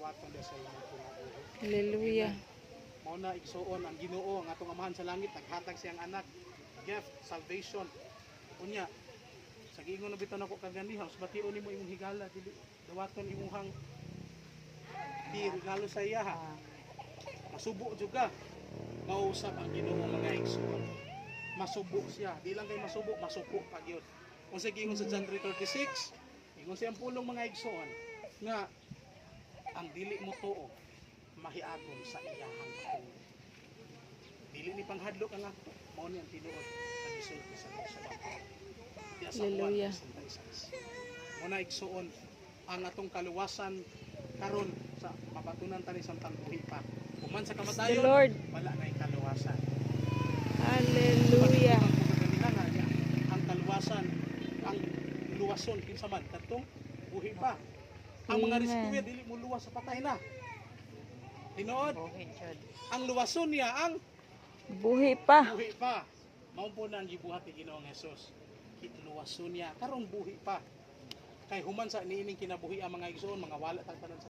dawaton diha sa imong kinabuhi. Hallelujah. Mao na, igsuon, ang Ginoo, ang atong Amahan sa langit, naghatag siyang anak, gift salvation. Unya sa giingon na bitaw nako kaganiha, bation nimo imong higala, dili dawaton imuhang di regalo sa iya ha. Masubo jud ka. Mausap ang Ginoo, mga igsuon. Masubo siya. Di lang kay masubo, masuko pa gyud. Unsa giingon sa John 3:36? Ingon siyang pulong, mga igsuon, nga ang dili mo tuo mahiagom sa iyahang pulong. Dili ni panghadlok ang ato. Mao ni ang tinuod nga gisulti sa Dios. Diya sa Juan Hallelujah. 66. Mao na, igsuon, ang atong kaluwasan karon sa mabatunan tani samtang buhi pa. Human sa The kamatayon, Lord. Wala na kaluwasan. Hallelujah. Nga niya, ang kaluwasan, ang luwason kinsa man kadtong buhi pa. Ang mga Amen. rescuer dili mo luwas sa patay na. Tinuod, ang luwason niya ang Buhi pa. Buhi pa. Mao po na ang gibuhat ni Ginoong Hesus. Luwason niya karong buhi pa. Kay human sa niining kinabuhi ang mga igsoon, mga wala tang tanan sa